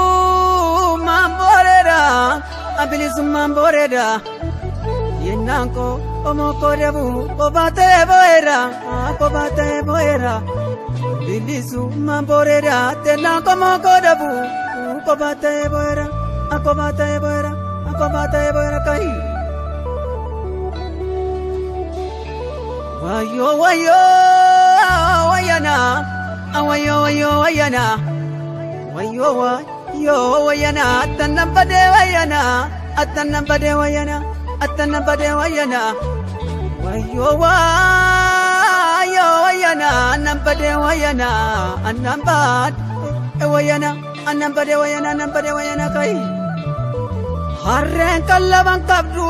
Bilisummaan booreedha, bilisummaan booreedha. Yennaan koo omoo koo deemu kophaa ta'ee boo'eera, kophaa ta'ee boo'eera. Bilisummaan booreedha, tennaan komoo koo deemu kophaa ta'ee boo'eera, kophaa ta'ee boo'eera, kophaa ta'ee boo'eera kayi. Wayyoo wayyoo wayyana, wayyoo wayyoo wayyana, wayyoo wayyoo wayyana, attannan badee wayyana, attannan badee wayyana, attannan badee wayyana, wayyoo wayyoo wayyana, annan badee wayyana, annan badee wayyana, annan badee wayyana, annan badee wayyana kayi. Harreen kallaban qabdu,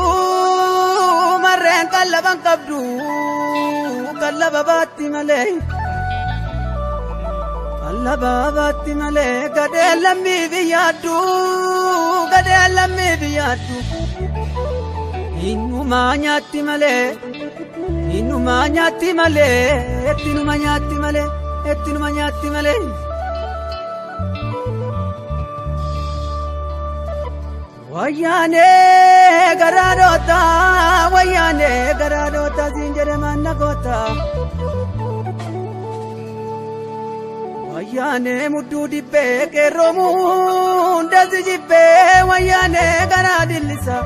marreen kallaban qabdu, kallaba baatti malee. Kallaba baatti malee, gadee lammii biyyaaddu, gadee lammii biyyaaddu. Innumaa nyaatti malee, innumaa nyaatti malee, ettinuma nyaatti malee, ettinuma nyaatti malee. Wayyaanee garaa dhoota, wayyaanee garaa dhoota, siin jedhe manna goota. Wayyaanee mudduu dibbee qeerroo muundasi jibbee wayyaanee garaa dillisa.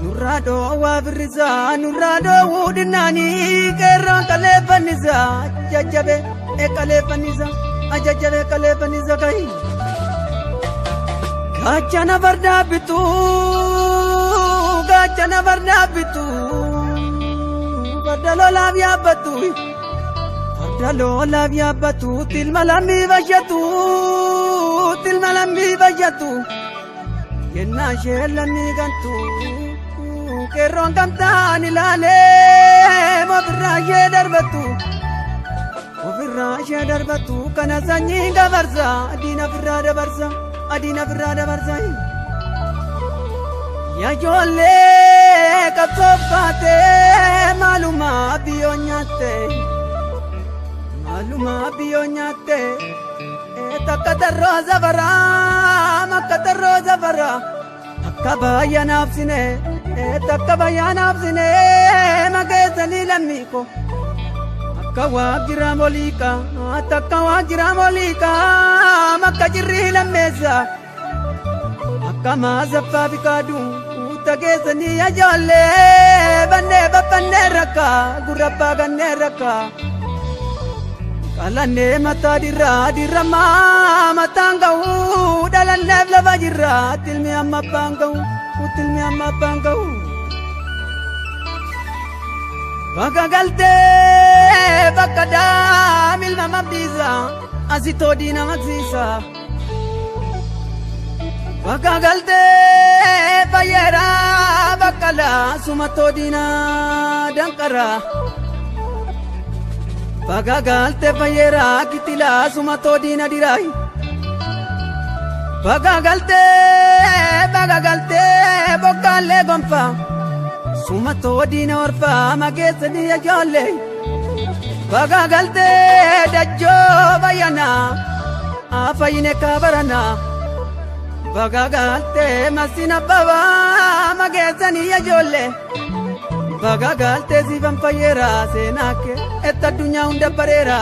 Nurraa dhoowwaa firrisa, nurraa dhoowwuu dhinnaanii qeerroon qaleeffannisa, jajjabe qaleeffannisa, jajjabe qaleeffannisa kayi. Gaachana fardaa bitu, gaachana fardaa bitu, farda lolaaf yaabbatu, farda lolaaf yaabbatu, tilma lammii bayyatu, tilma lammii bayyatu, yennaa ishee lammii gantu, qeerroon gamtaan ilaalee ofirraa ishee darbatu. Ofirraa ishee darbatu kana sanyiin dabarsa, diina ofirraa dabarsa. Adiina ofirraa dabarsa. Yaa ijoollee qabsoof kaatee maalumaa biyyoo nyaatte, maalumaa biyyoo nyaatte, takka tarroo safaraa, makka tarroo safaraa, akka baay'ee naafsine, takka baay'ee naafsine, makeessanii lammii koo. Akka waajjira moliika, takka waajjira moliika, makka jirri lammeessa. Akka maasaffaa bikaadu, uutta keessanii ijoollee, bannee babbannee rakka, gurrabbaa gannee rakka. Qalannee mataa dirraa, dirramaa mataan ga'u, dhalanneef lafa jirra, tilmi amma abbaan ga'u, tilmi amma abbaan ga'u. Bakka galtee bakka daamilma mabdiisa, asitoo diina maqsiisa. Bakka galtee fayyeera bakka laasumatoo diina danqara. Bakka galtee fayyeera kitilaa sumatoo diina diraayi. Bakka galtee bakka galtee bokkaallee gonfaa. Sumatoo diina orfaa makeessanii ijoollee. Bakka galtee dajjoo bayyanaa fayyine kaabaranaa. Bakka galtee masina babaa makeessanii ijoollee. Bakka galtee siifan fayyeera seenaa kee etta addunyaa hunda bareera.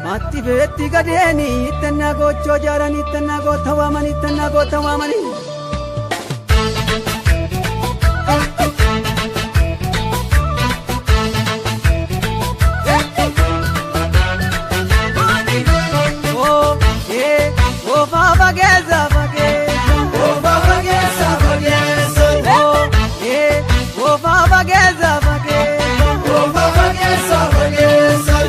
Matti beetti gadeeni ittannaa gochoo jaaranii ittannaa goota waamanii ittannaa goota waamanii.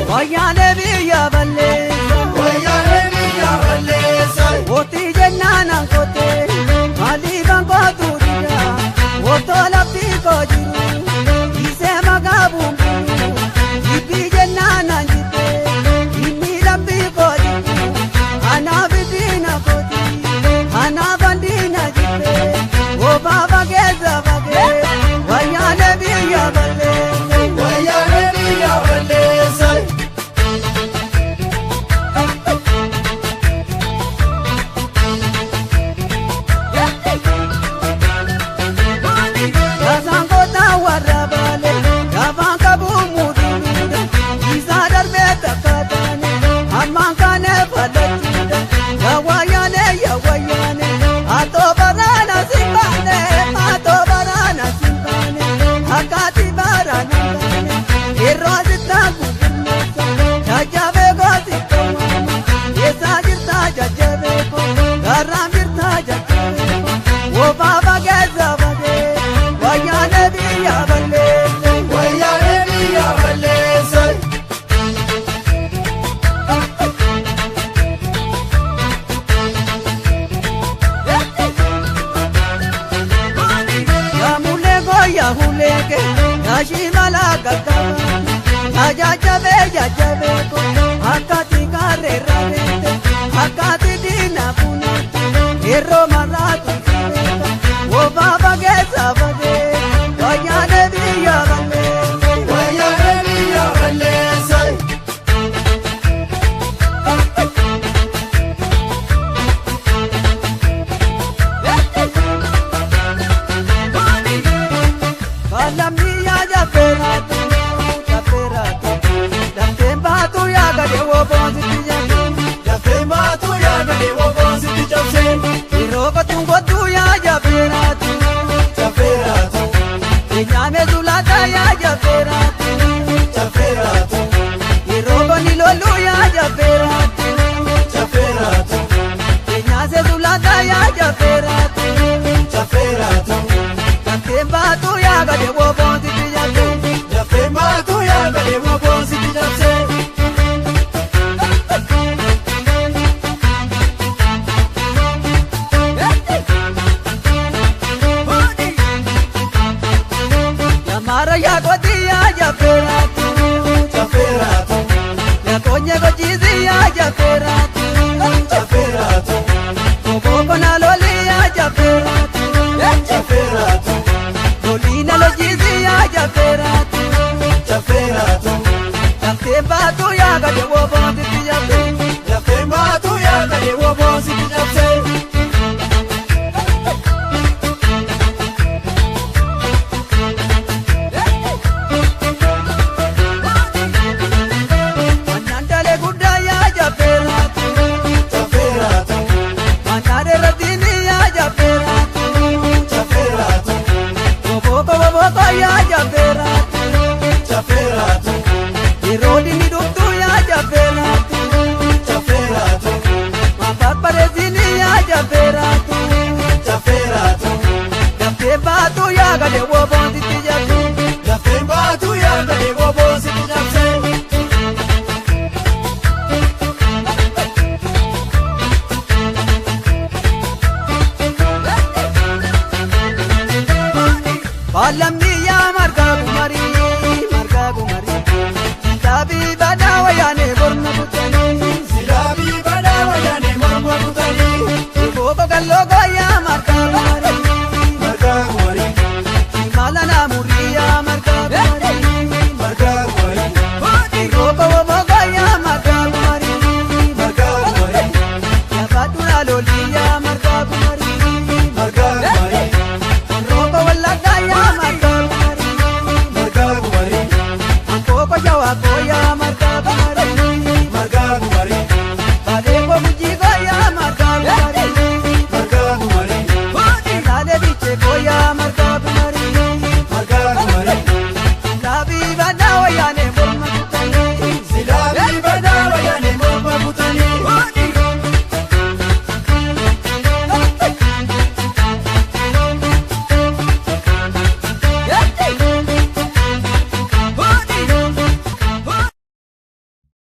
Wayyaanee biyya balleessa. Wayyaanee biyya balleessa. Kootii jennaan kotee. jafeeraatu Chafeeraatu. Yeroo bani loluu yaa jafeeraatu Chafeeraatu. Keenyaase sulaataa yaa jafeeraatu Chafeeraatu. Lafteen baatu yaa gade woboon sitti jabse. Lafeen baatu yaa gade woboon sitti cabse. Yamaara yaa kooti yaa jafeeraatu Chafeeraatu. Yaa koonye kochiisi yaa jafeeraatu Chafeeraatu. Kokooko na loli yaa jafeeraatu Chafeeraatu. Loli na lochiisi yaa jafeeraatu Chafeeraatu. Lafteen baatu yaa gade woboon sitti jabse. Lafeen baatu yaa gade woboon sitti cabse. Mannaan guddaa yaa jafeeraatu Chafeeraatu. Mannaan irrattiin yaa jafeeraatu Chafeeraatu. Kokooko kokooko yaa jafeeraatu Chafeeraatu. Yeroo dinni dhuftu yaa jafeeraatu Chafeeraatu. Mababbareetiin yaa jafeeraatu Chafeeraatu. Lafteen baatu yaa gade woboon sitti jabse. Lafeen baatu yaa gade woboon sitti cabse. Baalamni yaa margaa gumarii margaa gumarii Silaabii badaa wayyaanee morma kutanii Silaabii badaa wayyaanee morma kutanii. Kooko galloogoo yaa margaa gumarii Margaa gumarii. Imala naamurii yaa margaa gumarii Margaa gumarii. Kooko woboogoo yaa margaa gumarii Margaa gumarii. Yaabadhu lolii yaa margaa gumarii Margaa gumarii. Rooko wallaggaa yaa margaa gumarii Margaa gumarii. Ankooko jawaakoo yaa.